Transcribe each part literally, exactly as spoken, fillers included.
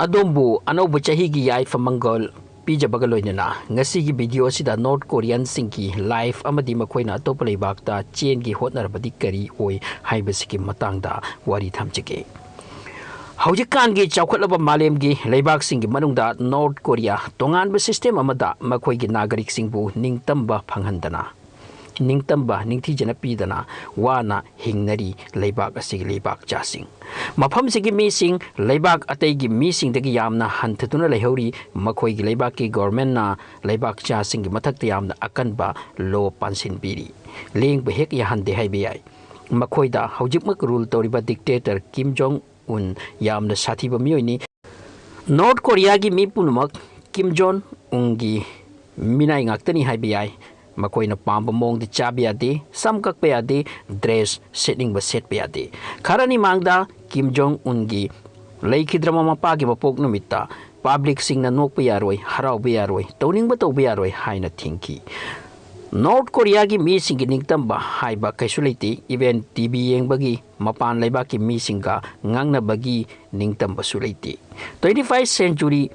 ꯑꯗꯣꯝꯕꯨ ꯑꯅꯧꯕ ꯆꯍꯤꯒꯤ ꯌꯥꯏꯐ ꯃꯪꯒꯣꯜ ꯄꯤꯖꯕꯒ ꯂꯣꯏꯅꯅ, ꯉꯁꯤꯒꯤ ꯚꯤꯗꯤꯑꯣ ꯑꯁꯤꯗ ꯅꯣꯔꯠ ꯀꯣꯔꯤꯌꯟꯁꯤꯡꯒꯤ ꯂꯥꯏꯐ ꯑꯃꯗꯤ ꯃꯈꯣꯏꯅ ꯑꯇꯣꯞꯄ ꯂꯩꯕꯥꯛꯇ ꯆꯦꯟꯒꯦ ꯍꯣꯠꯅꯔꯕꯗꯤ ꯀꯔꯤ ꯑꯣꯏ ꯍꯥꯏꯕꯁꯤꯒꯤ ꯃꯇꯥꯡꯗ ꯋꯥꯔꯤ ꯊꯝꯖꯒꯦ꯫ ꯍꯧꯖꯤꯛꯀꯥꯟꯒꯤ ꯆꯥꯎꯈꯠꯂꯕ ꯃꯥꯂꯦꯝꯒꯤ ꯂꯩꯕꯥꯛꯁꯤꯡꯒꯤ ꯃꯅꯨꯡꯗ ꯅꯣꯔꯠ ꯀꯣꯔꯤꯌꯥ ꯇꯣꯉꯥꯟꯕ ꯁꯤꯁꯇꯦꯝ ꯑꯃꯗ ꯃꯈꯣꯏꯒꯤ ꯅꯥꯒꯔꯤꯛꯁꯤꯡꯕꯨ ꯅꯤꯡꯇꯝꯕ ꯐꯪꯍꯟꯗꯅ, ꯅꯤꯡꯇꯝꯕ ꯅꯤꯡꯊꯤꯖꯅ ꯄꯤꯗꯅ ꯋꯥꯅ ꯍꯤꯡꯅꯔꯤ ꯂꯩꯕꯥꯛ ꯑꯁꯤꯒꯤ ꯂꯩꯕꯥꯛꯆꯥꯁꯤꯡ꯫ ꯃꯐꯝꯁꯤꯒꯤ ꯃꯤꯁꯤꯡ ꯂꯩꯕꯥꯛ ꯑꯇꯩꯒꯤ ꯃꯤꯁꯤꯡꯗꯒꯤ ꯌꯥꯝꯅ ꯍꯟꯊꯗꯨꯅ ꯂꯩꯍꯧꯔꯤ꯫ ꯃꯈꯣꯏꯒꯤ ꯂꯩꯕꯥꯛꯀꯤ ꯒꯣꯔꯃꯦꯟꯅ ꯂꯩꯕꯥꯛꯆꯥꯁꯤꯡꯒꯤ ꯃꯊꯛꯇ ꯌꯥꯝꯅ ꯑꯀꯟꯕ ꯂꯣ ꯄꯥꯟꯁꯤꯟꯕꯤꯔꯤ꯫ ꯂꯦꯡꯕ ꯍꯦꯛ ꯌꯥꯍꯟꯗꯦ ꯍꯥꯏꯕ ꯌꯥꯏ꯫ ꯃꯈꯣꯏꯗ ꯍꯧꯖꯤꯛꯃꯛ ꯔꯨꯜ ꯇꯧꯔꯤꯕ ꯗꯤꯛꯇꯦꯇꯔ ꯀꯤꯝ ꯖꯣꯡ ꯎꯟ ꯌꯥꯝꯅ ꯁꯥꯊꯤꯕ ꯃꯤꯑꯣꯏꯅꯤ꯫ ꯅꯣꯔꯠ ꯀꯣꯔꯤꯌꯥꯒꯤ ꯃꯤ ꯄꯨꯝꯅꯃꯛ ꯀꯤꯝ ꯖꯣꯡ ꯎꯟꯒꯤ ꯃꯤꯅꯥꯏ ꯉꯥꯛꯇꯅꯤ ꯍꯥꯏꯕ ꯌꯥꯏ꯫ ꯃꯈꯣꯏꯅ ꯄꯥꯝꯕ ꯃꯑꯣꯡꯗ ꯆꯥꯕ ꯌꯥꯗꯦ, ꯁꯝ ꯀꯛꯄ ꯌꯥꯗꯦ, ꯗ꯭ꯔꯦꯁ ꯁꯦꯠꯅꯤꯡꯕ ꯁꯦꯠꯄ ꯌꯥꯗꯦ꯫ ꯈꯔꯅꯤ ꯃꯥꯡꯗ ꯀꯤꯝ ꯖꯣꯡ ꯎꯟꯒꯤ ꯂꯩꯈꯤꯗ꯭ꯔꯕ ꯃꯄꯥꯒꯤ ꯃꯄꯣꯛ ꯅꯨꯃꯤꯠꯇ ꯄꯕ꯭ꯂꯤꯛꯁꯤꯡꯅ ꯅꯣꯛꯄ ꯌꯥꯔꯣꯏ, ꯍꯔꯥꯎꯕ ꯌꯥꯔꯣꯏ, ꯇꯧꯅꯤꯡꯕ ꯇꯧꯕ ꯌꯥꯔꯣꯏ ꯍꯥꯏꯅ ꯊꯤꯡꯈꯤ꯫ ꯅꯣꯔꯠ ꯀꯣꯔꯤꯌꯥꯒꯤ ꯃꯤꯁꯤꯡꯒꯤ ꯅꯤꯡꯇꯝꯕ ꯍꯥꯏꯕ ꯀꯩꯁꯨ ꯂꯩꯇꯦ꯫ ꯏꯚꯦꯟ ꯇꯤ ꯚꯤ ꯌꯦꯡꯕꯒꯤ, ꯃꯄꯥꯟ ꯂꯩꯕꯥꯛꯀꯤ ꯃꯤꯁꯤꯡꯒ ꯉꯥꯡꯅꯕꯒꯤ ꯅꯤꯡꯇꯝꯕꯁꯨ ꯂꯩꯇꯦ꯫ ꯇ꯭ꯋꯦꯟꯇꯤ ꯐꯥꯏꯚ ꯁꯦꯟꯆꯨꯔꯤ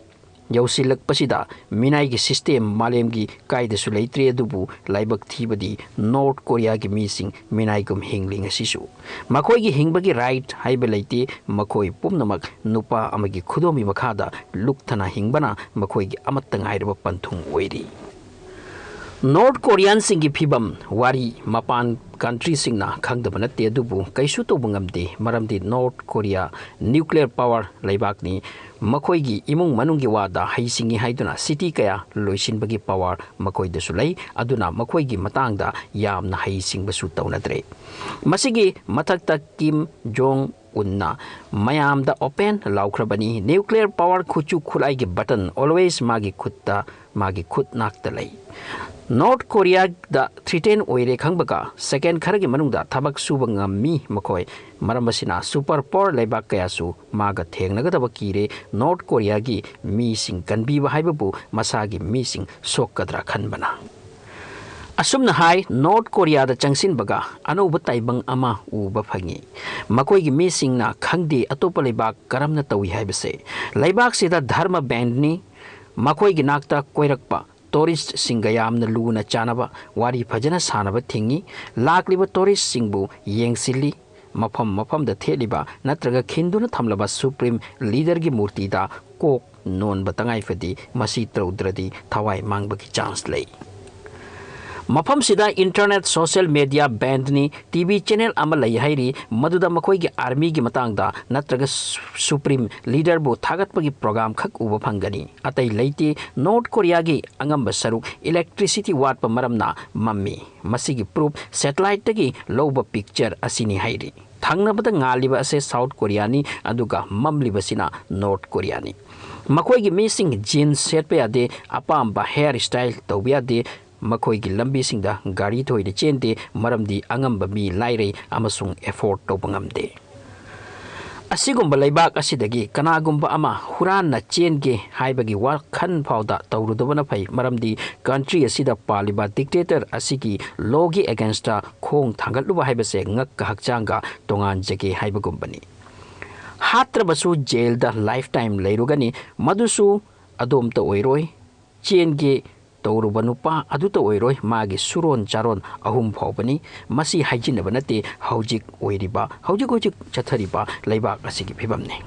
ꯌꯧꯁꯤꯜꯂꯛꯄꯁꯤꯗ ꯃꯤꯅꯥꯏꯒꯤ ꯁꯤꯁꯇꯦꯝ ꯃꯥꯂꯦꯝꯒꯤ ꯀꯥꯏꯗꯁꯨ ꯂꯩꯇ꯭ꯔꯦ, ꯑꯗꯨꯕꯨ ꯂꯥꯏꯕꯛ ꯊꯤꯕꯗꯤ ꯅꯣꯔꯠ ꯀꯣꯔꯤꯌꯥꯒꯤ ꯃꯤꯁꯤꯡ ꯃꯤꯅꯥꯏꯒꯨꯝ ꯍꯤꯡꯂꯤ ꯉꯁꯤꯁꯨ꯫ ꯃꯈꯣꯏꯒꯤ ꯍꯤꯡꯕꯒꯤ ꯔꯥꯏꯠ ꯍꯥꯏꯕ ꯂꯩꯇꯦ꯫ ꯃꯈꯣꯏ ꯄꯨꯝꯅꯃꯛ ꯅꯨꯄꯥ ꯑꯃꯒꯤ ꯈꯨꯗꯣꯝꯕꯤ ꯃꯈꯥꯗ ꯂꯨꯞꯊꯅ ꯍꯤꯡꯕꯅ ꯃꯈꯣꯏꯒꯤ ꯑꯃꯠꯇ ꯉꯥꯏꯔꯕ ꯄꯟꯊꯨꯡ ꯑꯣꯏꯔꯤ꯫ ꯅꯣꯔꯠ ꯀꯣꯔꯤꯌꯥꯟꯁꯤꯡꯒꯤ ꯐꯤꯕꯝ ꯋꯥꯔꯤ ꯃꯄꯥꯟ ꯀꯟꯇ꯭ꯔꯤꯁꯤꯡꯅ ꯈꯪꯗꯕ ꯅꯠꯇꯦ, ꯑꯗꯨꯕꯨ ꯀꯩꯁꯨ ꯇꯧꯕ ꯉꯝꯗꯦ, ꯃꯔꯝꯗꯤ ꯅꯣꯔꯠ ꯀꯣꯔꯤꯌꯥ ꯅ꯭ꯌꯨꯀ꯭ꯂꯤꯌꯔ ꯄꯥꯋꯔ ꯂꯩꯕꯥꯛꯅꯤ꯫ ꯃꯈꯣꯏꯒꯤ ꯏꯃꯨꯡ ꯃꯅꯨꯡꯒꯤ ꯋꯥꯗ ꯍꯩꯁꯤꯡꯉꯤ ꯍꯥꯏꯗꯨꯅ ꯁꯤꯇꯤ ꯀꯌꯥ ꯂꯣꯏꯁꯤꯟꯕꯒꯤ ꯄꯥꯋꯔ ꯃꯈꯣꯏꯗꯁꯨ ꯂꯩ, ꯑꯗꯨꯅ ꯃꯈꯣꯏꯒꯤ ꯃꯇꯥꯡꯗ ꯌꯥꯝꯅ ꯍꯩꯁꯤꯡꯕꯁꯨ ꯇꯧꯅꯗ꯭ꯔꯦ꯫ ꯃꯁꯤꯒꯤ ꯃꯊꯛꯇ ꯀꯤꯝ ꯖꯣꯡ ꯎꯟꯅ ꯃꯌꯥꯝꯗ ꯑꯣꯄꯦꯟ ꯂꯥꯎꯈ꯭ꯔꯕꯅꯤ, ꯅ꯭ꯌꯨꯀ꯭ꯂꯤꯌꯔ ꯄꯥꯋꯔ ꯈꯨꯠꯁꯨ ꯈꯨꯠꯂꯥꯏꯒꯤ ꯕꯇꯟ always ꯃꯥꯒꯤ ꯈꯨꯠꯇ, ꯃꯥꯒꯤ ꯈꯨꯠ ꯅꯥꯛꯇ ꯂꯩ꯫ ꯅꯣꯔꯠ ꯀꯣꯔꯤꯌꯥꯗ ꯊ꯭ꯔꯤꯇꯦꯟ ꯑꯣꯏꯔꯦ ꯈꯪꯕꯒ ꯁꯦꯀꯦꯟ ꯈꯔꯒꯤ ꯃꯅꯨꯡꯗ ꯊꯕꯛ ꯁꯨꯕ ꯉꯝꯃꯤ ꯃꯈꯣꯏ꯫ ꯃꯔꯝ ꯑꯁꯤꯅ ꯁꯨꯄꯔ ꯄꯥꯋꯔ ꯂꯩꯕꯥꯛ ꯀꯌꯥꯁꯨ ꯃꯥꯒ ꯊꯦꯡꯅꯒꯗꯕ ꯀꯤꯔꯦ꯫ ꯅꯣꯔꯠ ꯀꯣꯔꯤꯌꯥꯒꯤ ꯃꯤꯁꯤꯡ ꯀꯟꯕꯤꯕ ꯍꯥꯏꯕꯕꯨ ꯃꯁꯥꯒꯤ ꯃꯤꯁꯤꯡ ꯁꯣꯛꯀꯗ꯭ꯔꯥ ꯈꯟꯕꯅ꯫ ꯑꯁꯨꯝꯅ ꯍꯥꯏ, ꯅꯣꯔꯠ ꯀꯣꯔꯤꯌꯥꯗ ꯆꯪꯁꯤꯟꯕꯒ ꯑꯅꯧꯕ ꯇꯥꯏꯕꯪ ꯑꯃ ꯎꯕ ꯐꯪꯉꯤ꯫ ꯃꯈꯣꯏꯒꯤ ꯃꯤꯁꯤꯡꯅ ꯈꯪꯗꯦ ꯑꯇꯣꯞꯄ ꯂꯩꯕꯥꯛ ꯀꯔꯝꯅ ꯇꯧꯏ ꯍꯥꯏꯕꯁꯦ꯫ ꯂꯩꯕꯥꯛꯁꯤꯗ ꯙꯔꯃ ꯕꯦꯟꯅꯤ꯫ ꯃꯈꯣꯏꯒꯤ ꯅꯥꯛꯇ ꯀꯣꯏꯔꯛꯄ ꯇꯣꯔꯤꯁꯁꯤꯡꯒ ꯌꯥꯝꯅ ꯂꯨꯅ ꯆꯥꯟꯅꯕ, ꯋꯥꯔꯤ ꯐꯖꯅ ꯁꯥꯟꯅꯕ ꯊꯤꯡꯏ꯫ ꯂꯥꯛꯂꯤꯕ ꯇꯣꯔꯤꯁꯁꯤꯡꯕꯨ ꯌꯦꯡꯁꯤꯜꯂꯤ꯫ ꯃꯐꯝ ꯃꯐꯝꯗ ꯊꯦꯠꯂꯤꯕ ꯅꯠꯇ꯭ꯔꯒ ꯈꯤꯟꯗꯨꯅ ꯊꯝꯂꯕ ꯁꯨꯄ꯭ꯔꯤꯝ ꯂꯤꯗꯔꯒꯤ ꯃꯨꯔꯇꯤꯗ ꯀꯣꯛ ꯅꯣꯟꯕ ꯇꯉꯥꯏ ꯐꯗꯦ꯫ ꯃꯁꯤ ꯇꯧꯗ꯭ꯔꯗꯤ ꯊꯋꯥꯏ ꯃꯥꯡꯕꯒꯤ ꯆꯥꯟꯁ ꯂꯩ꯫ ꯃꯐꯝꯁꯤꯗ ꯏꯟꯇꯔꯅꯦꯠ, ꯁꯣꯁꯤꯌꯦꯜ ꯃꯦꯗꯤꯌꯥ ꯕꯦꯟꯅꯤ꯫ ꯇꯤ ꯚꯤ ꯆꯦꯅꯦꯜ ꯑꯃ ꯂꯩ ꯍꯥꯏꯔꯤ, ꯃꯗꯨꯗ ꯃꯈꯣꯏꯒꯤ ꯑꯥꯔꯃꯤꯒꯤ ꯃꯇꯥꯡꯗ ꯅꯠꯇ꯭ꯔꯒ ꯁꯨ-, ꯁꯨꯄ꯭ꯔꯤꯝ ꯂꯤꯗꯔꯕꯨ ꯊꯥꯒꯠꯄꯒꯤ ꯄ꯭ꯔꯣꯒ꯭ꯔꯥꯝ ꯈꯛ ꯎꯕ ꯐꯪꯒꯅꯤ꯫ ꯑꯇꯩ ꯂꯩꯇꯦ꯫ ꯅꯣꯔꯠ ꯀꯣꯔꯤꯌꯥꯒꯤ ꯑꯉꯝꯕ ꯁꯔꯨꯛ ꯏꯂꯦꯛꯇ꯭ꯔꯤꯁꯤꯇꯤ ꯋꯥꯠꯄ ꯃꯔꯝꯅ ꯃꯝꯃꯤ꯫ ꯃꯁꯤꯒꯤ ꯄ꯭ꯔꯨꯐ ꯁꯦꯇꯦꯂꯥꯏꯠꯇꯒꯤ ꯂꯧꯕ ꯄꯤꯛꯆꯔ ꯑꯁꯤꯅꯤ ꯍꯥꯏꯔꯤ꯫ ꯊꯪꯅꯕꯗ ꯉꯥꯜꯂꯤꯕ ꯑꯁꯦ ꯁꯥꯎꯠ ꯀꯣꯔꯤꯌꯥꯅꯤ, ꯑꯗꯨꯒ ꯃꯝꯂꯤꯕꯁꯤꯅ ꯅꯣꯔꯠ ꯀꯣꯔꯤꯌꯥꯅꯤ꯫ ꯃꯈꯣꯏꯒꯤ ꯃꯤꯁꯤꯡ ꯖꯤꯟꯁ ꯁꯦꯠꯄ ꯌꯥꯗꯦ, ꯑꯄꯥꯝꯕ ꯍꯦꯌꯔ ꯁ꯭ꯇꯥꯏꯜ ꯇꯧꯕ ꯌꯥꯗꯦ꯫ ꯃꯈꯣꯏꯒꯤ ꯂꯝꯕꯤꯁꯤꯡꯗ ꯒꯥꯔꯤ ꯊꯣꯏꯅ ꯆꯦꯟꯗꯦ, ꯃꯔꯝꯗꯤ ꯑꯉꯝꯕ ꯃꯤ ꯂꯥꯏꯔꯩ ꯑꯃꯁꯨꯡ ꯑꯦꯐꯣꯔꯗ ꯇꯧꯕ ꯉꯝꯗꯦ꯫ ꯑꯁꯤꯒꯨꯝꯕ ꯂꯩꯕꯥꯛ ꯑꯁꯤꯗꯒꯤ ꯀꯅꯥꯒꯨꯝꯕ ꯑꯃ ꯍꯨꯔꯥꯟꯅ ꯆꯦꯟꯒꯦ ꯍꯥꯏꯕꯒꯤ ꯋꯥꯈꯜ ꯐꯥꯎꯗ ꯇꯧꯔꯨꯗꯕꯅ ꯐꯩ, ꯃꯔꯝꯗꯤ ꯀꯟꯇ꯭ꯔꯤ ꯑꯁꯤꯗ ꯄꯥꯜꯂꯤꯕ ꯗꯤꯛꯇꯦꯇꯔ ꯑꯁꯤꯒꯤ ꯂꯣꯒꯤ ꯑꯦꯒꯦꯟꯁꯇ ꯈꯣꯡ ꯊꯥꯡꯒꯠꯂꯨꯕ ꯍꯥꯏꯕꯁꯦ ꯉꯛꯀ ꯍꯛꯆꯥꯡꯒ ꯇꯣꯉꯥꯟꯖꯒꯦ ꯍꯥꯏꯕꯒꯨꯝꯕꯅꯤ꯫ ꯍꯥꯠꯇ꯭ꯔꯕꯁꯨ ꯖꯦꯜꯗ ꯂꯥꯏꯐ ꯇꯥꯏꯝ ꯂꯩꯔꯨꯒꯅꯤ꯫ ꯃꯗꯨꯁꯨ ꯑꯗꯣꯝꯇ ꯑꯣꯏꯔꯣꯏ꯫ ꯆꯦꯟꯒꯦ ꯇꯧꯔꯨꯕ ꯅꯨꯄꯥ ꯑꯗꯨꯇ ꯑꯣꯏꯔꯣꯏ, ꯃꯥꯒꯤ ꯁꯨꯔꯣꯟ ꯆꯥꯔꯣꯟ ꯑꯍꯨꯝ ꯐꯥꯎꯕꯅꯤ꯫ ꯃꯁꯤ ꯍꯥꯏꯖꯤꯟꯅꯕ ꯅꯠꯇꯦ, ꯍꯧꯖꯤꯛ ꯑꯣꯏꯔꯤꯕ, ꯍꯧꯖꯤꯛ ꯍꯧꯖꯤꯛ ꯆꯠꯊꯔꯤꯕ ꯂꯩꯕꯥꯛ ꯑꯁꯤꯒꯤ ꯐꯤꯕꯝꯅꯤ꯫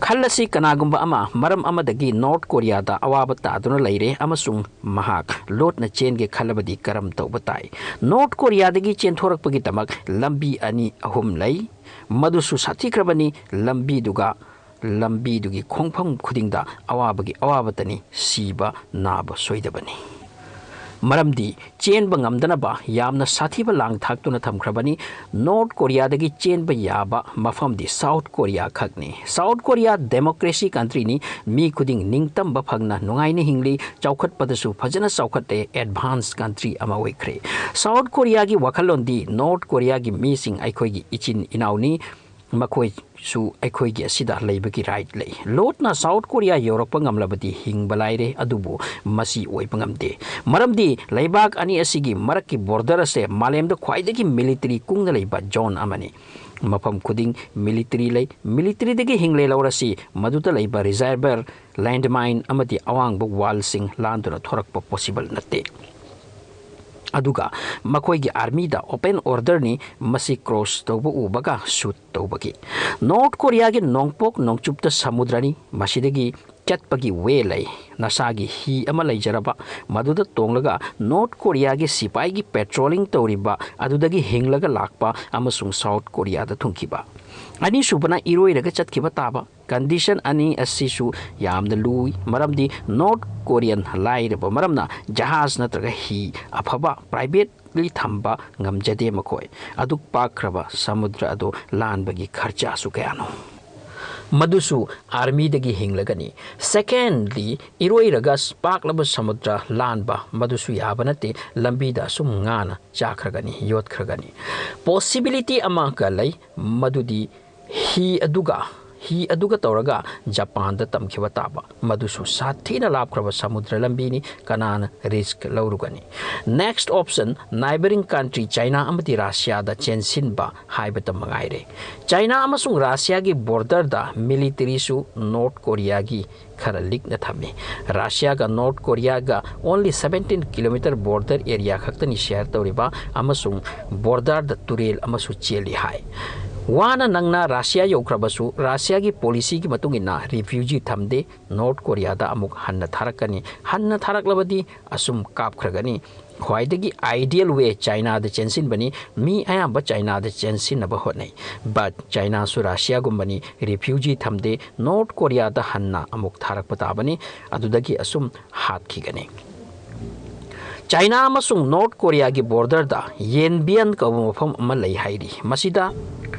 ꯈꯜꯂꯁꯤ, ꯀꯅꯥꯒꯨꯝꯕ ꯑꯃ ꯃꯔꯝ ꯑꯃꯗꯒꯤ ꯅꯣꯔꯠ ꯀꯣꯔꯤꯌꯥꯗ ꯑꯋꯥꯕ ꯇꯥꯗꯨꯅ ꯂꯩꯔꯦ ꯑꯃꯁꯨꯡ ꯃꯍꯥꯛ ꯂꯣꯠꯅ ꯆꯦꯟꯒꯦ ꯈꯜꯂꯕꯗꯤ ꯀꯔꯝ ꯇꯧꯕ ꯇꯥꯏ? ꯅꯣꯔꯠ ꯀꯣꯔꯤꯌꯥꯗꯒꯤ ꯆꯦꯟꯊꯣꯔꯛꯄꯒꯤꯗꯃꯛ ꯂꯝꯕꯤ ꯑꯅꯤ ꯑꯍꯨꯝ ꯂꯩ꯫ ꯃꯗꯨꯁꯨ ꯁꯥꯊꯤꯈ꯭ꯔꯕꯅꯤ꯫ ꯂꯝꯕꯤꯗꯨꯒ ꯂꯝꯕꯤꯗꯨꯒꯤ ꯈꯣꯡꯐꯝ ꯈꯨꯗꯤꯡꯗ ꯑꯋꯥꯕꯒꯤ ꯑꯋꯥꯕꯇꯅꯤ, ꯁꯤꯕ ꯅꯥꯕ ꯁꯣꯏꯗꯕꯅꯤ꯫ ꯃꯔꯝꯗꯤ ꯆꯦꯟꯕ ꯉꯝꯗꯅꯕ ꯌꯥꯝꯅ ꯁꯥꯊꯤꯕ ꯂꯥꯡ ꯊꯥꯛꯇꯨꯅ ꯊꯝꯈ꯭ꯔꯕꯅꯤ꯫ ꯅꯣꯔꯠ ꯀꯣꯔꯤꯌꯥꯗꯒꯤ ꯆꯦꯟꯕ ꯌꯥꯕ ꯃꯐꯝꯗꯤ ꯁꯥꯎꯠ ꯀꯣꯔꯤꯌꯥ ꯈꯛꯅꯤ꯫ ꯁꯥꯎꯠ ꯀꯣꯔꯤꯌꯥ ꯗꯦꯃꯣꯀ꯭ꯔꯦꯁꯤ ꯀꯟꯇ꯭ꯔꯤꯅꯤ꯫ ꯃꯤ ꯈꯨꯗꯤꯡ ꯅꯤꯡꯇꯝꯕ ꯐꯪꯅ ꯅꯨꯡꯉꯥꯏꯅ ꯍꯤꯡꯂꯤ꯫ ꯆꯥꯎꯈꯠꯄꯗꯁꯨ ꯐꯖꯅ ꯆꯥꯎꯈꯠꯂꯦ꯫ ꯑꯦꯗꯚꯥꯟꯁ ꯀꯟꯇ꯭ꯔꯤ ꯑꯃ ꯑꯣꯏꯈ꯭ꯔꯦ꯫ ꯁꯥꯎꯠ ꯀꯣꯔꯤꯌꯥꯒꯤ ꯋꯥꯈꯜꯂꯣꯟꯗꯤ ꯅꯣꯔꯠ ꯀꯣꯔꯤꯌꯥꯒꯤ ꯃꯤꯁꯤꯡ ꯑꯩꯈꯣꯏꯒꯤ ꯏꯆꯤꯟ ꯏꯅꯥꯎꯅꯤ꯫ ꯃꯈꯣꯏꯁꯨ ꯑꯩꯈꯣꯏꯒꯤ ꯑꯁꯤꯗ ꯂꯩꯕꯒꯤ ꯔꯥꯏꯠ ꯂꯩ꯫ ꯂꯣꯠꯅ ꯁꯥꯎꯠ ꯀꯣꯔꯤꯌꯥ ꯌꯧꯔꯛꯄ ꯉꯝꯂꯕꯗꯤ ꯍꯤꯡꯕ ꯂꯥꯏꯔꯦ, ꯑꯗꯨꯕꯨ ꯃꯁꯤ ꯑꯣꯏꯕ ꯉꯝꯗꯦ, ꯃꯔꯝꯗꯤ ꯂꯩꯕꯥꯛ ꯑꯅꯤ ꯑꯁꯤꯒꯤ ꯃꯔꯛꯀꯤ ꯕꯣꯔꯗꯔ ꯑꯁꯦ ꯃꯥꯂꯦꯝꯗ ꯈ꯭ꯋꯥꯏꯗꯒꯤ ꯃꯤꯂꯤꯇꯔꯤ ꯀꯨꯡꯅ ꯂꯩꯕ ꯖꯣꯟ ꯑꯃꯅꯤ꯫ ꯃꯐꯝ ꯈꯨꯗꯤꯡ ꯃꯤꯂꯤꯇꯔꯤ ꯂꯩ꯫ ꯃꯤꯂꯤꯇꯔꯤꯗꯒꯤ ꯍꯤꯡꯂꯦ ꯂꯧꯔꯁꯤ, ꯃꯗꯨꯗ ꯂꯩꯕ ꯔꯤꯖꯔꯚꯔ, ꯂꯦꯟꯗꯃꯥꯏꯟ ꯑꯃꯗꯤ ꯑꯋꯥꯡꯕ ꯋꯥꯜꯁꯤꯡ ꯂꯥꯟꯗꯨꯅ ꯊꯣꯔꯛꯄ ꯄꯣꯁꯤꯕꯜ ꯅꯠꯇꯦ꯫ ꯑꯗꯨꯒ ꯃꯈꯣꯏꯒꯤ ꯑꯥꯔꯃꯤꯗ ꯑꯣꯄꯦꯟ ꯑꯣꯔꯗꯔꯅꯤ, ꯃꯁꯤ ꯀ꯭ꯔꯣꯁ ꯇꯧꯕ ꯎꯕꯒ ꯁꯨꯠ ꯇꯧꯕꯒꯤ꯫ ꯅꯣꯔꯠ ꯀꯣꯔꯤꯌꯥꯒꯤ ꯅꯣꯡꯄꯣꯛ ꯅꯣꯡꯆꯨꯞꯇ ꯁꯃꯨꯗ꯭ꯔꯅꯤ, ꯃꯁꯤꯗꯒꯤ ꯆꯠꯄꯒꯤ ꯋꯦ ꯂꯩ꯫ ꯅꯁꯥꯒꯤ ꯍꯤ ꯑꯃ ꯂꯩꯖꯔꯕ, ꯃꯗꯨꯗ ꯇꯣꯡꯂꯒ ꯅꯣꯔꯠ ꯀꯣꯔꯤꯌꯥꯒꯤ ꯁꯤꯄꯥꯏꯒꯤ ꯄꯦꯇ꯭ꯔꯣꯂꯤꯡ ꯇꯧꯔꯤꯕ ꯑꯗꯨꯗꯒꯤ ꯍꯤꯡꯂꯒ ꯂꯥꯛꯄ ꯑꯃꯁꯨꯡ ꯁꯥꯎꯠ ꯀꯣꯔꯤꯌꯥꯗ ꯊꯨꯡꯈꯤꯕ꯫ ꯑꯅꯤꯁꯨꯕꯅ ꯏꯔꯣꯏꯔꯒ ꯆꯠꯈꯤꯕ ꯇꯥꯕ꯫ ꯀꯟꯗꯤꯁꯟ ꯑꯅꯤ ꯑꯁꯤꯁꯨ ꯌꯥꯝꯅ ꯂꯨꯏ, ꯃꯔꯝꯗꯤ ꯅꯣꯔꯠ ꯀꯣꯔꯤꯌꯟ ꯂꯥꯏꯔꯕ ꯃꯔꯝꯅ ꯖꯍꯥꯖ ꯅꯠꯇ꯭ꯔꯒ ꯍꯤ ꯑꯐꯕ ꯄ꯭ꯔꯥꯏꯚꯦꯠꯂꯤ ꯊꯝꯕ ꯉꯝꯖꯗꯦ꯫ ꯃꯈꯣꯏ ꯑꯗꯨꯛ ꯄꯥꯛꯈ꯭ꯔꯕ ꯁꯃꯨꯗ꯭ꯔ ꯑꯗꯨ ꯂꯥꯟꯕꯒꯤ ꯈꯔꯆꯥꯁꯨ ꯀꯌꯥꯅꯣ? ꯃꯗꯨꯁꯨ ꯑꯥꯔꯃꯤꯗꯒꯤ ꯍꯤꯡꯂꯒꯅꯤ꯫ ꯁꯦꯀꯦꯟꯂꯤ, ꯏꯔꯣꯏꯔꯒ ꯄꯥꯛꯂꯕ ꯁꯃꯨꯗ꯭ꯔ ꯂꯥꯟꯕ, ꯃꯗꯨꯁꯨ ꯌꯥꯕ ꯅꯠꯇꯦ, ꯂꯝꯕꯤꯗ ꯑꯁꯨꯝ ꯉꯥꯅ ꯆꯥꯈ꯭ꯔꯒꯅꯤ, ꯌꯣꯠꯈ꯭ꯔꯒꯅꯤ꯫ ꯄꯣꯁꯤꯕꯤꯂꯤꯇꯤ ꯑꯃꯒ ꯂꯩ, ꯃꯗꯨꯗꯤ ꯍꯤ ꯑꯗꯨꯒ, ꯍꯤ ꯑꯗꯨꯒ ꯇꯧꯔꯒ ꯖꯄꯥꯟꯗ ꯇꯝꯈꯤꯕ ꯇꯥꯕ, ꯃꯗꯨꯁꯨ ꯁꯥꯊꯤꯅ ꯂꯥꯞꯈ꯭ꯔꯕ ꯁꯃꯨꯗ꯭ꯔ ꯂꯝꯕꯤꯅꯤ, ꯀꯅꯥꯅ ꯔꯤꯁꯛ ꯂꯧꯔꯨꯒꯅꯤ? ꯅꯦꯛꯁ ꯑꯣꯞꯁꯟ, ꯅꯥꯏꯕꯔꯤꯡ ꯀꯟꯇ꯭ꯔꯤ ꯆꯥꯏꯅꯥ ꯑꯃꯗꯤ ꯔꯁꯤꯌꯥꯗ ꯆꯦꯟꯁꯤꯟꯕ ꯍꯥꯏꯕꯇ ꯃꯉꯥꯏꯔꯦ꯫ ꯆꯥꯏꯅꯥ ꯑꯃꯁꯨꯡ ꯔꯁꯤꯌꯥꯒꯤ ꯕꯣꯔꯗꯔꯗ ꯃꯤꯂꯤꯇꯔꯤꯁꯨ ꯅꯣꯔꯠ ꯀꯣꯔꯤꯌꯥꯒꯤ ꯈꯔ ꯂꯤꯛꯅ ꯊꯝꯃꯤ꯫ ꯔꯁꯤꯌꯥꯒ ꯅꯣꯔꯠ ꯀꯣꯔꯤꯌꯥꯒ only seventeen kilometre border area ꯈꯛꯇꯅꯤ ꯁꯤꯌꯔ ꯇꯧꯔꯤꯕ, ꯑꯃꯁꯨꯡ ꯕꯣꯔꯗꯔꯗ ꯇꯨꯔꯦꯜ ꯑꯃꯁꯨ ꯆꯦꯜꯂꯤ ꯍꯥꯏ꯫ ꯋꯥꯅ ꯅꯪꯅ ꯔꯁꯤꯌꯥ ꯌꯧꯈ꯭ꯔꯕꯁꯨ, ꯔꯁꯤꯌꯥꯒꯤ ꯄꯣꯂꯤꯁꯤꯒꯤ ꯃꯇꯨꯡ ꯏꯟꯅ ꯔꯤꯐ꯭ꯌꯨꯖꯤ ꯊꯝꯗꯦ, ꯅꯣꯔꯠ ꯀꯣꯔꯤꯌꯥꯗ ꯑꯃꯨꯛ ꯍꯟꯅ ꯊꯥꯔꯛꯀꯅꯤ꯫ ꯍꯟꯅ ꯊꯥꯔꯛꯂꯕꯗꯤ ꯑꯁꯨꯝ ꯀꯥꯞꯈ꯭ꯔꯒꯅꯤ꯫ ꯈ꯭ꯋꯥꯏꯗꯒꯤ ꯑꯥꯏꯗꯤꯌꯦꯜ ꯋꯦ ꯆꯥꯏꯅꯥꯗ ꯆꯦꯟꯁꯤꯟꯕꯅꯤ꯫ ꯃꯤ ꯑꯌꯥꯝꯕ ꯆꯥꯏꯅꯥꯗ ꯆꯦꯟꯁꯤꯟꯅꯕ ꯍꯣꯠꯅꯩ꯫ ꯕꯠ ꯆꯥꯏꯅꯥꯁꯨ ꯔꯁꯤꯌꯥꯒꯨꯝꯕꯅꯤ, ꯔꯤꯐ꯭ꯌꯨꯖꯤ ꯊꯝꯗꯦ, ꯅꯣꯔꯠ ꯀꯣꯔꯤꯌꯥꯗ ꯍꯟꯅ ꯑꯃꯨꯛ ꯊꯥꯔꯛꯄ ꯇꯥꯕꯅꯤ꯫ ꯑꯗꯨꯗꯒꯤ ꯑꯁꯨꯝ ꯍꯥꯠꯈꯤꯒꯅꯤ꯫ ꯆꯥꯏꯅꯥ ꯑꯃꯁꯨꯡ ꯅꯣꯔꯠ ꯀꯣꯔꯤꯌꯥꯒꯤ ꯕꯣꯔꯗꯔꯗ ꯌꯦꯟꯕꯤꯌꯟ ꯀꯧꯕ ꯃꯐꯝ ꯑꯃ ꯂꯩ ꯍꯥꯏꯔꯤ꯫ ꯃꯁꯤꯗ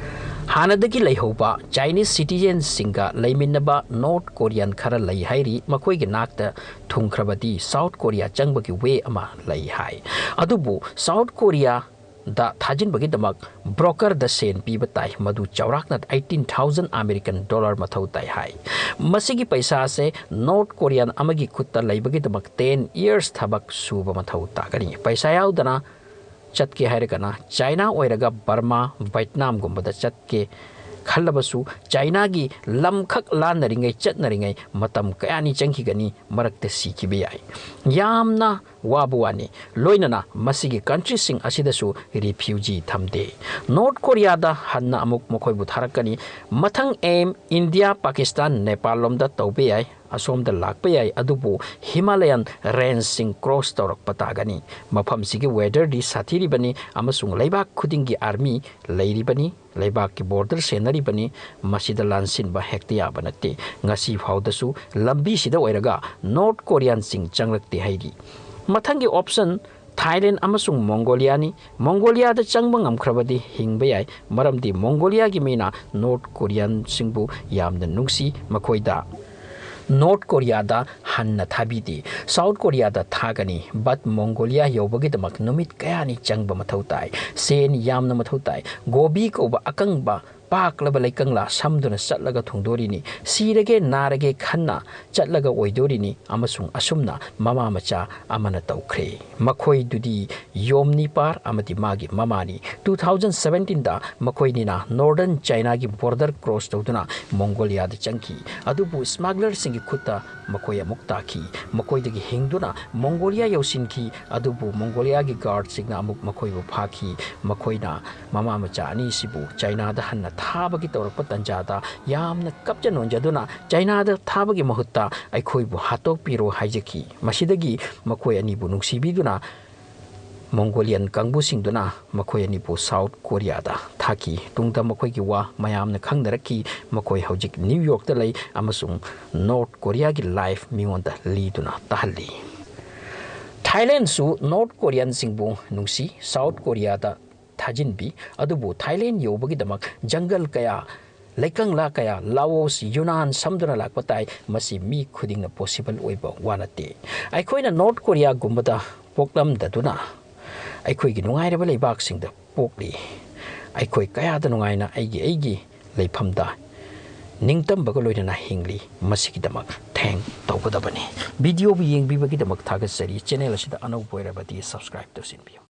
ꯍꯥꯟꯅꯗꯒꯤ ꯂꯩꯍꯧꯕ ꯆꯥꯏꯅꯤꯁ ꯁꯤꯇꯤꯖꯦꯟꯁꯤꯡꯒ ꯂꯩꯃꯤꯟꯅꯕ ꯅꯣꯔꯠ ꯀꯣꯔꯤꯌꯟ ꯈꯔ ꯂꯩ ꯍꯥꯏꯔꯤ꯫ ꯃꯈꯣꯏꯒꯤ ꯅꯥꯛꯇ ꯊꯨꯡꯈ꯭ꯔꯕꯗꯤ ꯁꯥꯎꯠ ꯀꯣꯔꯤꯌꯥ ꯆꯪꯕꯒꯤ ꯋꯦ ꯑꯃ ꯂꯩ ꯍꯥꯏ꯫ ꯑꯗꯨꯕꯨ ꯁꯥꯎꯠ ꯀꯣꯔꯤꯌꯥ ꯗ ꯊꯥꯖꯤꯟꯕꯒꯤꯗꯃꯛ ꯕ꯭ꯔꯣꯀꯔꯗ ꯁꯦꯟ ꯄꯤꯕ ꯇꯥꯏ꯫ ꯃꯗꯨ ꯆꯥꯎꯔꯥꯛꯅ eighteen thousand American dollar ꯃꯊꯧ ꯇꯥꯏ ꯍꯥꯏ꯫ ꯃꯁꯤꯒꯤ ꯄꯩꯁꯥ ꯑꯁꯦ ꯅꯣꯔꯠ ꯀꯣꯔꯤꯌꯥꯟ ꯑꯃꯒꯤ ꯈꯨꯠꯇ ꯂꯩꯕꯒꯤꯗꯃꯛ ten years ꯊꯕꯛ ꯁꯨꯕ ꯃꯊꯧ ꯇꯥꯒꯅꯤ꯫ ꯄꯩꯁꯥ ꯌꯥꯎꯗꯅ ꯆꯠꯀꯦ ꯍꯥꯏꯔꯒꯅ ꯆꯥꯏꯅꯥ ꯑꯣꯏꯔꯒ ꯕꯔꯃꯥ, ꯚꯦꯠꯅꯥꯝꯒꯨꯝꯕꯗ ꯆꯠꯀꯦ ꯈꯜꯂꯕꯁꯨ ꯆꯥꯏꯅꯥꯒꯤ ꯂꯝꯈꯛ ꯂꯥꯟꯅꯔꯤꯉꯩ ꯆꯠꯅꯔꯤꯉꯩ ꯃꯇꯝ ꯀꯌꯥꯅꯤ ꯆꯪꯈꯤꯒꯅꯤ, ꯃꯔꯛꯇ ꯁꯤꯈꯤꯕ ꯌꯥꯏ꯫ ꯌꯥꯝꯅ ꯋꯥꯕ ꯋꯥꯅꯤ꯫ ꯂꯣꯏꯅꯅ ꯃꯁꯤꯒꯤ ꯀꯟꯇ꯭ꯔꯤꯁꯤꯡ ꯑꯁꯤꯗꯁꯨ ꯔꯤꯐ꯭ꯌꯨꯖꯤ ꯊꯝꯗꯦ꯫ ꯅꯣꯔꯠ ꯀꯣꯔꯤꯌꯥꯗ ꯍꯟꯅ ꯑꯃꯨꯛ ꯃꯈꯣꯏꯕꯨ ꯊꯥꯔꯛꯀꯅꯤ꯫ ꯃꯊꯪ ꯑꯦꯝ ꯏꯟꯗꯤꯌꯥ, ꯄꯥꯀꯤꯁꯇꯥꯟ, ꯅꯦꯄꯥꯜ ꯂꯣꯝꯗ ꯇꯧꯕ ꯌꯥꯏ, ꯑꯁꯣꯝꯗ ꯂꯥꯛꯄ ꯌꯥꯏ, ꯑꯗꯨꯕꯨ ꯍꯤꯃꯥꯂꯌꯥꯟ ꯔꯦꯟꯖꯁꯤꯡ ꯀ꯭ꯔꯣꯁ ꯇꯧꯔꯛꯄ ꯇꯥꯒꯅꯤ꯫ ꯃꯐꯝꯁꯤꯒꯤ ꯋꯦꯗꯔꯗꯤ ꯁꯥꯊꯤꯔꯤꯕꯅꯤ ꯑꯃꯁꯨꯡ ꯂꯩꯕꯥꯛ ꯈꯨꯗꯤꯡꯒꯤ ꯑꯥꯔꯃꯤ ꯂꯩꯔꯤꯕꯅꯤ꯫ ꯂꯩꯕꯥꯛꯀꯤ ꯕꯣꯔꯗꯔ ꯁꯦꯟꯅꯔꯤꯕꯅꯤ꯫ ꯃꯁꯤꯗ ꯂꯥꯟꯁꯤꯟꯕ ꯍꯦꯛꯇ ꯌꯥꯕ ꯅꯠꯇꯦ꯫ ꯉꯁꯤ ꯐꯥꯎꯗꯁꯨ ꯂꯝꯕꯤꯁꯤꯗ ꯑꯣꯏꯔꯒ ꯅꯣꯔꯠ ꯀꯣꯔꯤꯌꯥꯟꯁꯤꯡ ꯆꯪꯂꯛꯇꯦ ꯍꯥꯏꯔꯤ꯫ ꯃꯊꯪꯒꯤ ꯑꯣꯞꯁꯟ ꯊꯥꯏꯂꯦꯟ ꯑꯃꯁꯨꯡ ꯃꯣꯡꯒꯣꯂꯤꯌꯥꯅꯤ꯫ ꯃꯣꯡꯒꯣꯂꯤꯌꯥꯗ ꯆꯪꯕ ꯉꯝꯈ꯭ꯔꯕꯗꯤ ꯍꯤꯡꯕ ꯌꯥꯏ, ꯃꯔꯝꯗꯤ ꯃꯣꯡꯒꯣꯂꯤꯌꯥꯒꯤ ꯃꯤꯅ ꯅꯣꯔꯠ ꯀꯣꯔꯤꯌꯥꯟꯁꯤꯡꯕꯨ ꯌꯥꯝꯅ ꯅꯨꯡꯁꯤ꯫ ꯃꯈꯣꯏꯗ ꯅꯣꯔꯠ ꯀꯣꯔꯤꯌꯥꯗ ꯍꯟꯅ ꯊꯥꯕꯤꯗꯦ꯫ ꯁꯥꯎꯠ ꯀꯣꯔꯤꯌꯥꯗ ꯊꯥꯒꯅꯤ꯫ ꯕꯠ ꯃꯣꯡꯒꯣꯂꯤꯌꯥ ꯌꯧꯕꯒꯤꯗꯃꯛ ꯅꯨꯃꯤꯠ ꯀꯌꯥꯅꯤ ꯆꯪꯕ ꯃꯊꯧ ꯇꯥꯏ꯫ ꯁꯦꯟ ꯌꯥꯝꯅ ꯃꯊꯧ ꯇꯥꯏ꯫ ꯒꯣꯕꯤ ꯀꯧꯕ ꯑꯀꯪꯕ ꯄꯥꯛꯂꯕ ꯂꯩꯀꯪꯂꯥ ꯁꯝꯗꯨꯅ ꯆꯠꯂꯒ ꯊꯨꯡꯗꯣꯔꯤꯅꯤ꯫ ꯁꯤꯔꯒꯦ ꯅꯥꯔꯒꯦ ꯈꯟꯅ ꯆꯠꯂꯒ ꯑꯣꯏꯗꯣꯔꯤꯅꯤ꯫ ꯑꯃꯁꯨꯡ ꯑꯁꯨꯝꯅ ꯃꯃꯥ ꯃꯆꯥ ꯑꯃꯅ ꯇꯧꯈ꯭ꯔꯦ꯫ ꯃꯈꯣꯏꯗꯨꯗꯤ ꯌꯣꯝꯅꯤꯄꯥꯔ ꯑꯃꯗꯤ ꯃꯥꯒꯤ ꯃꯃꯥꯅꯤ꯫ Two thousand seventeenꯗ ꯃꯈꯣꯏꯅꯤꯅ ꯅꯣꯔꯗꯔꯟ ꯆꯥꯏꯅꯥꯒꯤ ꯕꯣꯔꯗꯔ ꯀ꯭ꯔꯣꯁ ꯇꯧꯗꯨꯅ ꯃꯣꯡꯒꯣꯂꯤꯌꯥꯗ ꯆꯪꯈꯤ꯫ ꯑꯗꯨꯕꯨ ꯁ꯭ꯃꯒꯂꯔꯁꯤꯡꯒꯤ ꯈꯨꯠꯇ ꯃꯈꯣꯏ ꯑꯃꯨꯛ ꯇꯥꯈꯤ꯫ ꯃꯈꯣꯏꯗꯒꯤ ꯍꯤꯡꯗꯨꯅ ꯃꯣꯡꯒꯣꯂꯤꯌꯥ ꯌꯧꯁꯤꯟꯈꯤ꯫ ꯑꯗꯨꯕꯨ ꯃꯣꯡꯒꯣꯂꯤꯌꯥꯒꯤ ꯒꯥꯔꯗꯁꯤꯡꯅ ꯑꯃꯨꯛ ꯃꯈꯣꯏꯕꯨ ꯐꯥꯈꯤ꯫ ꯃꯈꯣꯏꯅ ꯃꯃꯥ ꯃꯆꯥ ꯑꯅꯤꯁꯤꯕꯨ ꯆꯥꯏꯅꯥꯗ ꯍꯟꯅ ꯊꯥꯕꯒꯤ ꯇꯧꯔꯛꯄ ꯇꯥꯟꯖꯥꯗ ꯌꯥꯝꯅ ꯀꯞꯆ ꯅꯣꯟꯖꯗꯨꯅ ꯆꯥꯏꯅꯥꯗ ꯊꯥꯕꯒꯤ ꯃꯍꯨꯠꯇ ꯑꯩꯈꯣꯏꯕꯨ ꯍꯥꯠꯇꯣꯛꯄꯤꯔꯣ ꯍꯥꯏꯖꯈꯤ꯫ ꯃꯁꯤꯗꯒꯤ ꯃꯈꯣꯏ ꯑꯅꯤꯕꯨ ꯅꯨꯡꯁꯤꯕꯤꯗꯨꯅ ꯃꯣꯡꯒꯣꯂꯤꯌꯟ ꯀꯥꯡꯕꯨꯁꯤꯡꯗꯨꯅ ꯃꯈꯣꯏ ꯑꯅꯤꯕꯨ ꯁꯥꯎꯠ ꯀꯣꯔꯤꯌꯥꯗ ꯊꯥꯈꯤ꯫ ꯇꯨꯡꯗ ꯃꯈꯣꯏꯒꯤ ꯋꯥ ꯃꯌꯥꯝꯅ ꯈꯪꯅꯔꯛꯈꯤ꯫ ꯃꯈꯣꯏ ꯍꯧꯖꯤꯛ ꯅ꯭ꯌꯨ ꯌꯣꯔꯛꯇ ꯂꯩ ꯑꯃꯁꯨꯡ ꯅꯣꯔꯠ ꯀꯣꯔꯤꯌꯥꯒꯤ ꯂꯥꯏꯐ ꯃꯤꯉꯣꯟꯗ ꯂꯤꯗꯨꯅ ꯇꯥꯍꯜꯂꯤ꯫ ꯊꯥꯏꯂꯦꯟꯁꯨ ꯅꯣꯔꯠ ꯀꯣꯔꯤꯌꯟꯁꯤꯡꯕꯨ ꯅꯨꯡꯁꯤ꯫ ꯁꯥꯎꯠ ꯀꯣꯔꯤꯌꯥꯗ ꯊꯥꯖꯤꯟꯕꯤ꯫ ꯑꯗꯨꯕꯨ ꯊꯥꯏꯂꯦꯟ ꯌꯧꯕꯒꯤꯗꯃꯛ ꯖꯪꯒꯜ ꯀꯌꯥ, ꯂꯩꯀꯪꯂꯥ ꯀꯌꯥ, ꯂꯥꯑꯣꯁ, ꯌꯨꯅꯥꯟ ꯁꯝꯗꯨꯅ ꯂꯥꯛꯄ ꯇꯥꯏ꯫ ꯃꯁꯤ ꯃꯤ ꯈꯨꯗꯤꯡꯅ ꯄꯣꯁꯤꯕꯜ ꯑꯣꯏꯕ ꯋꯥ ꯅꯠꯇꯦ꯫ ꯑꯩꯈꯣꯏꯅ ꯅꯣꯔꯠ ꯀꯣꯔꯤꯌꯥꯒꯨꯝꯕꯗ ꯄꯣꯛꯂꯝꯗꯗꯨꯅ ꯑꯩꯈꯣꯏꯒꯤ ꯅꯨꯡꯉꯥꯏꯔꯕ ꯂꯩꯕꯥꯛꯁꯤꯡꯗ ꯄꯣꯛꯂꯤ꯫ ꯑꯩꯈꯣꯏ ꯀꯌꯥꯗ ꯅꯨꯡꯉꯥꯏꯅ ꯑꯩꯒꯤ ꯑꯩꯒꯤ ꯂꯩꯐꯝꯗ ꯅꯤꯡꯇꯝꯕꯒ ꯂꯣꯏꯅꯅ ꯍꯤꯡꯂꯤ꯫ ꯃꯁꯤꯒꯤꯗꯃꯛ thank ꯇꯧꯒꯗꯕꯅꯤ꯫ Video ꯕꯨ ꯌꯦꯡꯕꯤꯕꯒꯤꯗꯃꯛ ꯊꯥꯒꯠꯆꯔꯤ꯫ Channel ꯑꯁꯤꯗ ꯑꯅꯧꯕ ꯑꯣꯏꯔꯕꯗꯤ subscribe ꯇꯧꯁꯤꯟꯕꯤꯌꯨ꯫